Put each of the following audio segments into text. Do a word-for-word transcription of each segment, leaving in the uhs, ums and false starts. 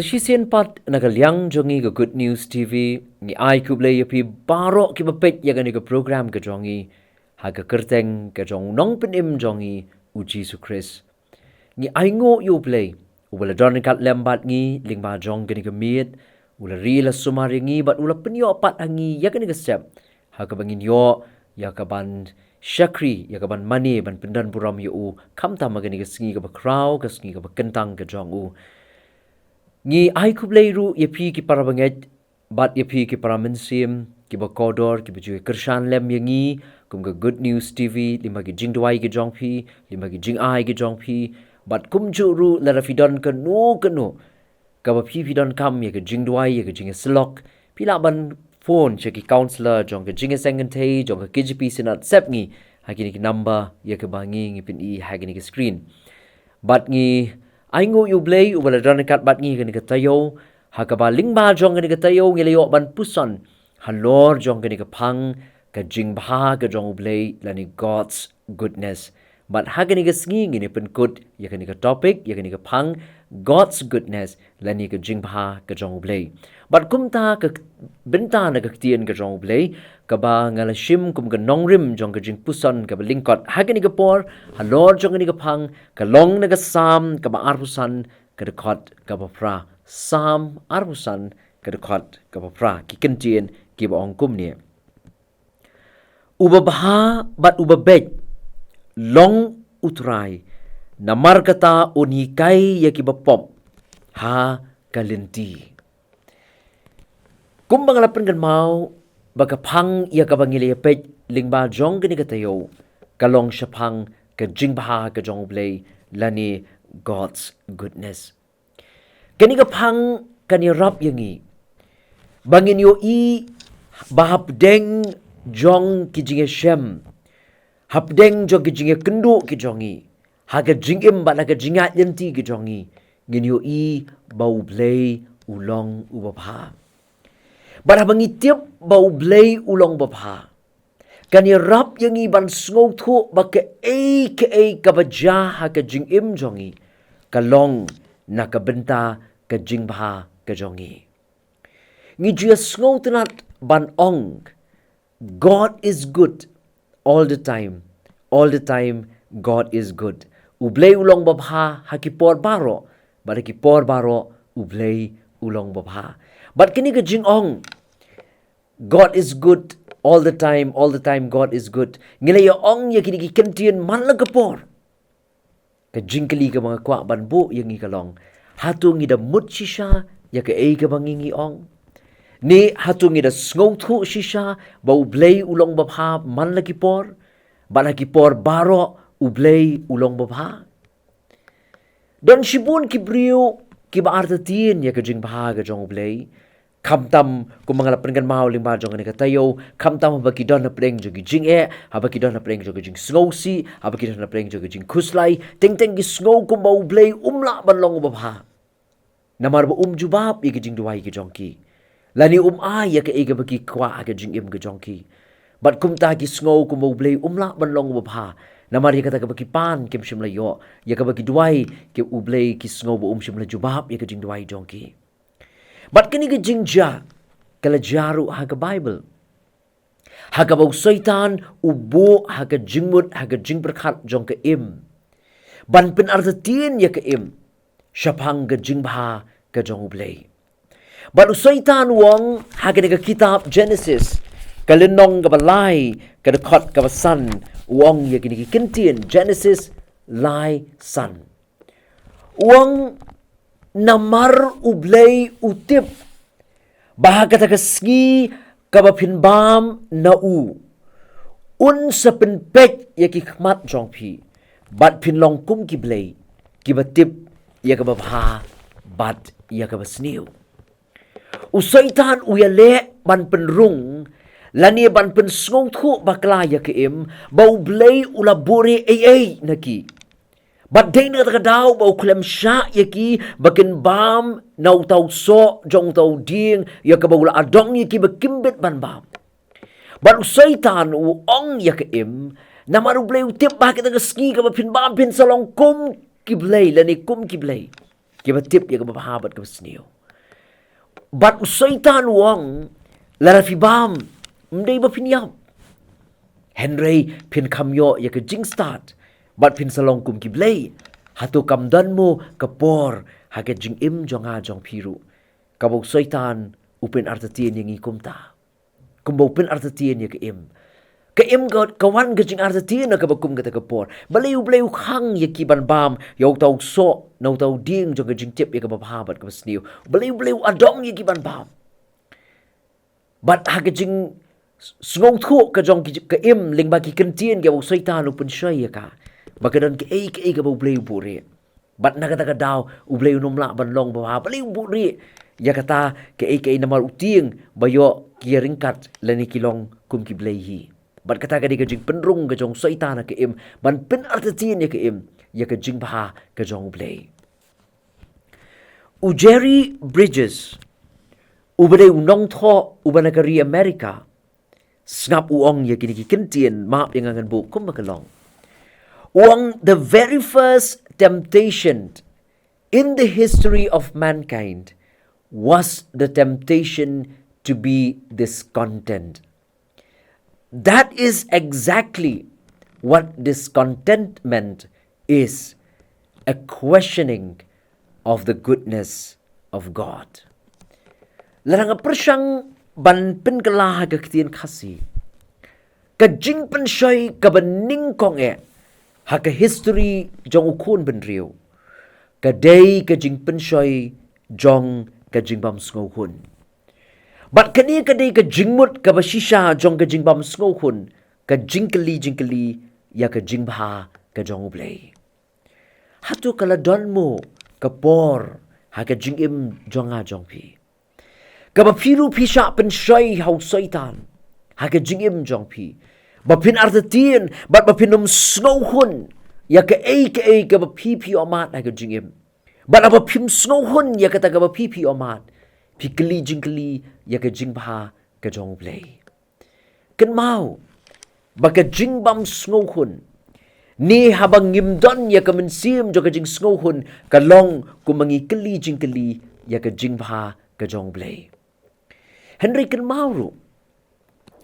Shisien pat na ka liang jong ngi ka Good News T V, ngi ai khublei ïa phi baroh kiba peit ïa kane ka program ka jong ngi, ha ka kyrteng ka jong u Nongpynim jong ngi, u Jisu Khrist. Ngi ainguh ïa U Blei, uba la don ryngkat lem bad ngi lyngba jong kane ka miet, u la ri la sumar ïa ngi bad u la pynïoh pat ha ngi ïa kane ka step, ha kaba ngin ïoh ïa kaban shakri, ïa kaban mane, ban pyndon burom ïa u, khamtam ha kane ka sngi kaba khraw, ka sngi kaba kyntang ka jong u. Ngi ai khublei ruh ïa phi ki para bangeit bad ïa phi ki para mynsiem kiba kordor, kiba ju kyrshan lem ïa ngi kum ka Good News T V, lyngba ki jingduwai ki jong phi, lyngba ki jingai ki jong phi, bad kumjuh ruh lada phi don kano kano kaba phi phi donkam ïa ka jingduwai, ïa ka jingïasyllok, phi lah ban phone sha ki counsellor jong ka jingïaseng kynthei jong ka K J P Synod Sepngi ha kine ki number ïa kaba ngi ngi pyni ha kine ki screen. Bad ngi ainguh ïa U Blei uba la don ryngkat bad ngi ha kane ka taïew, ha kaba lyngba jong kane ka taïew ngi la ïoh ban puson halor jong kane ka phang, ka jingbha ka jong U Blei, lane God's goodness. Bad ha kane ka sngi ngin ïa pynkut ïa kane ka topic, ïa kane ka phang, God's goodness, lane ka jingbha ka jong U Blei. Bad kumta ka bynta na ka ktien ka jong U Blei, kaba nga la shim kum ka nongrim jong ka jingpuson kaba lyngkot ha kane ka por, halor jong kane ka phang, ka long na ka Salm kaba arphew san, ka dkhot kaba phra. Salm arphew san, ka dkhot kaba phra. Ki kyntien kiba ong kumne: Uba bha bad uba beit long U Trai, namar kata un hikai ïa kiba pop ha ka lynti. Kumba nga la pynkynmaw, ba ka phang ïa kaba ngi la ïa peit lyngba jong kane ka taïew, ka long shaphang ka jingbha ka jong U Blei, lane God's goodness. Kane ka phang kan ïarap ïa ngi ba ngin ïohi ba hapdeng jong ki jingïashem, hapdeng jong ki jingïakynduh ki jong ngi, ha ka jingim bad ha ka jingïaid lynti ki jong ngi, ngin ïohi ba U Blei u long uba bha. Bad haba ngi tip ba U Blei u long uba bha, kan ïarap ïa ngi ban sngewthuh ba kaei kaei kaba jia ha ka jingim jong ngi, ka long na ka bynta ka jingbha ka jong ngi. Ngi ju ïa sngewtynnat ban ong, God is good all the time. All the time, God is good. U Blei u long uba bha ha ki por baroh, bad ha ki por baroh U Blei u long uba bha. Bad kane ka jingong, God is good all the time, all the time God is good, ngi la ïa ong ïa kine ki kyntien man la ka por. Ka jingkylli kaba nga kwah ban buh ïa ngi ka long, hato ngi da mut shisha ïa kaei kaba ngi ngi ong? Ne hato ngi da sngewthuh shisha ba U Blei u long uba bha man la ki por, bad ha ki por baroh U Blei u long uba bha? Don shibun ki briew kiba artatien ïa ka jingbha ka jong U Blei. Khamtam, kumba nga la pynkynmaw lyngba jong kane ka taïew, khamtam haba ki don hapdeng jong ki jingeh, haba ki don hapdeng jong ki jingsngewsih, haba ki don hapdeng jong ki jingkhuslai, teng teng ki sngew kumba U Blei um lah ban long uba bha, namar ba um jubab ïa ki jingduwai ki jong ki, lane um ai ïa kaei kaba ki kwah ha ka jingim ka jong ki. Bad kumta ki sngew kumba U Blei um lah ban long uba bha, namar ïa kata kaba ki pan kim shym la ïoh, ïa kaba ki duwai ki, U Blei, ki sngew ba um shym la jubab ïa ka jingduwai jong ki. Bad kane ka jingjia ka la jia ruh ha ka Baibl, ha kaba u Soitan u buh ha ka jingmut, ha ka jingpyrkhat jong ka Im, ban pynartatien ïa ka Im shaphang ka jingbha ka jong U Blei. Bad u Soitan u ong ha kane ka kitab Genesis, ka lynnong kaba lai, ka dkhot kaba san, u ong ïa kine ki kyntien, Genesis lai san. U ong, namar U Blei u tip ba ha kata ka sngi kaba phin bam na u, un sa pynpeit ïa ki khmat jong phi, bad phin long kum ki blei, kiba tip ïa kaba bha bad ïa kaba sniew. U Soitan u ïaleh ban pynrung, lane ban pynsngewthuh bakla ïa ka Im, ba U Blei u la buhrieh ei ei na ki. Bad dei na kata ka daw ba u khlem shah ïa ki ba kin bam na uta u soh jong uta u dieng, ïa kaba u la adong ïa ki ba kim bit ban bam. Bad u Soitan u ong ïa ka Im, namar U Blei u tip ba ha kata ka sngi kaba phin bam phin sa long kum ki blei, lane kum ki blei, kiba tip ïa kaba bha bad kaba sniew. Bad u Soitan u ong, lada phi bam, ym dei ba phin ïap. Hynrei phin kham ïoh ïa ka jingstad, bad phin sa long kum ki blei. Hato kam don mo ka por ha ka jingim jong nga jong phi ruh, kaba u Soitan u pynartatien ïa ngi kumta? Kumba u pynartatien ïa ka im. Ka im ka, ka wan ka jingartatien ha kaba kum kata ka por. Balei U Blei u khang ïa ki ban bam ïa uta u soh na uta u dieng jong ka jingtip ïa kaba bha bad kaba sniew? Balei U Blei u adong ïa ki ban bam? Bad ha ka jing s-, sngewthuh ka jong ki, ka im lyngba ki kyntien kaba u Soitan u pynshoi ïa ka, ba ka don kaei kaei kaba U Blei u buhrieh. Bad na kata ka daw U Blei un ym lah ban long ba bha. Balei u buhrieh ïa kata kaei kaei? Namar u tieng ba ïoh ki ïaryngkat lane ki long kum ki blei hi. Bad kata ka dei ka jingpynrung ka jong u Soitan ha ka im, ban pynartatien ïa ka im ïa ka jingbha ka jong U Blei. U Jerry Bridges, uba dei u nongthoh uba na ka ri Amerika, sngap u ong ïa kine ki kyntien, map ïa nga ngan buh kumba ka long. U ong, "The very first temptation in the history of mankind was the temptation to be discontent. That is exactly what discontentment is, a questioning of the goodness of God." Lada nga pyrshang ban pynkylla ha ka ktien Khasi, ka jingpynshoi kaba nyngkong eh ha ka history jong u khun bynriew, ka dei ka jingpynshoi jong ka jingbym sngewhun. Bad kane ka dei ka jingmut kaba shisha jong ka jingbym sngewhun, ka jingkylli jingkylli ïa ka jingbha ka jong U Blei. Hato ka la don mo ka por ha ka jingim jong nga jong phi, kaba phi ruh phi shah pynshoi ha u Soitan ha ka jingim jong phi, ba phin artatien bad ba phin ym sngewhun ïa kaei kaei kaba phi phi ïohmad ha ka jingim? Bad haba phim sngewhun ïa kata kaba phi phi ïohmad, phi kylli jingkylli ïa ka jingbha ka jong U Blei. Kynmaw ba ka jingbym sngewhun, ne haba ngim don ïa ka mynsiem jong ka jingsngewhun, ka long kumba ngi kylli jingkylli ïa ka jingbha ka jong U Blei. Hynrei kynmaw ruh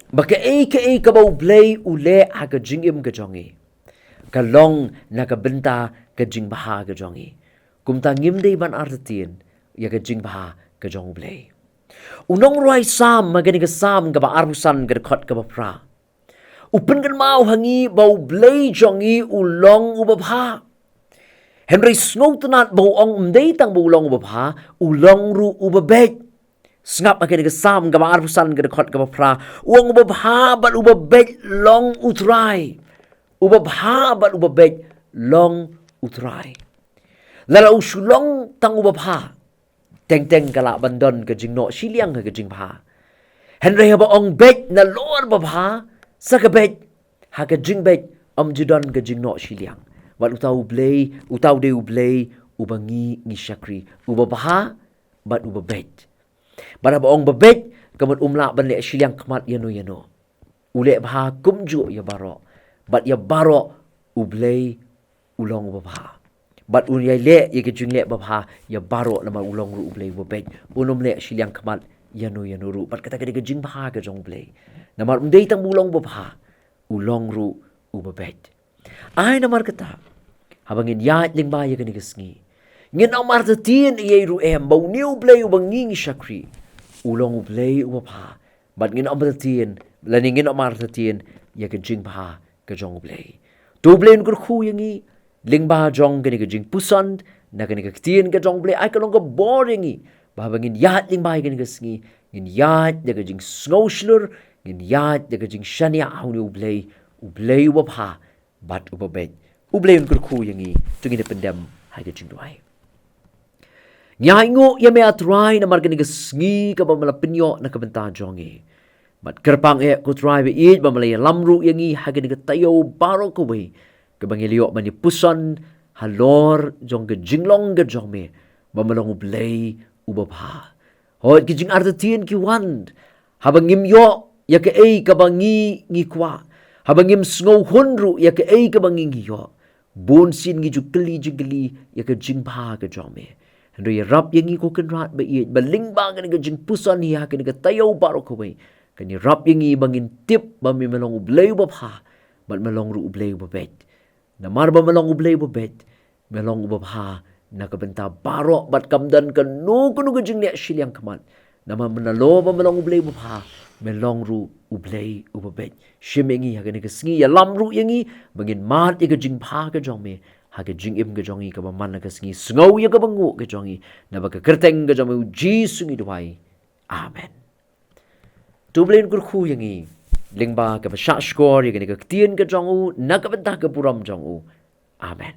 ba kaei kaei kaba U Blei u leh ha ka jingim ka jong ngi, ka long na ka bynta ka jingbha ka jong ngi. Kumta ngim dei ban artatien ïa ka jingbha ka jong U Blei. U nongrwai Salm ha kane ka Salm kaba arphew san, ka dkhot kaba phra, u pynkynmaw ha ngi ba U Blei jong ngi u long uba bha. Hynrei sngewtynnad ba u ong ym dei tang ba u long uba bha, u long ruh uba beit. Sngap ha kane ka Salm kaba arphew san, ka dkhot kaba phra, u ong, "Uba bha bad uba beit long U Trai. Uba bha bad uba beit long U Trai." Lada u shu long tang uba bha, teng teng ka lah ban don ka jingnoh shiliang ha ka jingbha. Hynrei haba ong beit nalor ba bha, sa ka beit, ha ka jingbeit ym ju don ka jingnoh shiliang. Bad uta U Blei, uta u dei U Blei uba ngi ngi shakri, uba bha bad uba beit. Bad haba ong ba beit, ka mut um lah ban leh shiliang khmat ïano ïano. U leh bha kumjuh ïa baroh, bad ïa baroh U Blei u long uba bha. Bad un ïai leh ïa ka jingleh ba bha ïa baroh namar u long ruh U Blei uba beit. Un ym leh shiliang khmat ïano ïano ruh. Bad kata ka dei ka jingbha ka jong U Blei. Namar um dei tang ba u long uba bha, u long ruh uba beit. Ai namar kata, haba ngin ïaid lyngba ïa kane ka sngi, ngin ym artatien ei ei ruh em ba une U Blei uba ngi ngi shakri, u long U Blei uba bha. Bad ngin ym artatien, lane ngin ym artatien ïa ka jingbha ka jong U Blei. To U Blei un kyrkhu ïa ngi lyngba jong kane ka jingpuson na kane ka ktien ka jong U Blei. Ai ka long ka bor ïa ngi ba haba ngin ïaid lyngba ïa kane ka sngi, ngin ïaid da ka jingsngewshlur, ngin ïaid da ka jingshaniah ha une U Blei, U Blei uba bha bad uba beit. U Blei un kyrkhu ïa ngi. To ngin ïa pyndem ha ka jingduwai. Ngi ainguh ïa me, A Trai, namar kane ka sngi kaba me la pynïoh na ka bynta jong ngi. Bad kyrpang eh, ko Trai ba ïeit, ba me la ïalam ruh ïa ngi ha kane ka taïew baroh kawei, kaba ngi la ïoh ban ïapuson halor jong ka jinglong ka jong me ba me long U Blei uba bha. Hooid, ki jingartatien ki wan haba ngim ïoh ïa kaei kaba ngi ngi kwah, haba ngim sngewhun ruh ïa kaei kaba ngi ngi ïoh. Bun sien ngi ju kylli jingkylli ïa ka jingbha ka jong me. Hynrei ïarap ïa ngi ko Kynrad ba ïeit, ba lyngba kane ka jingpuson hi ha kane ka taïew baroh kawei, kan ïarap ïa ngi ba ngin tip ba me, me long U Blei uba bha, bad me long ruh U Blei uba beit. Namar ba me long U Blei uba beit, me long uba bha na ka bynta baroh, bad kam don kano kano ka jingleh shiliang khmat. Namar ba nalor ba me long U Blei uba bha, me long ruh U Blei uba beit. Shim ïa ngi ha kane ka sngi, ïalam ruh ïa ngi ba ngin mad ïa ka jingbha ka jong me ha ka jingim ka jong ngi kaba man la ka sngi. Sngew ïa kaba nguh ka jong ngi, naba ka kyrteng ka jong me U Jisu ngi duwai. Amen. To U Blei un kyrkhu ïa ngi lyngba kaba shahshkor ïa kane ka ktien ka jong u, na ka bynta ka burom jong u. Amen.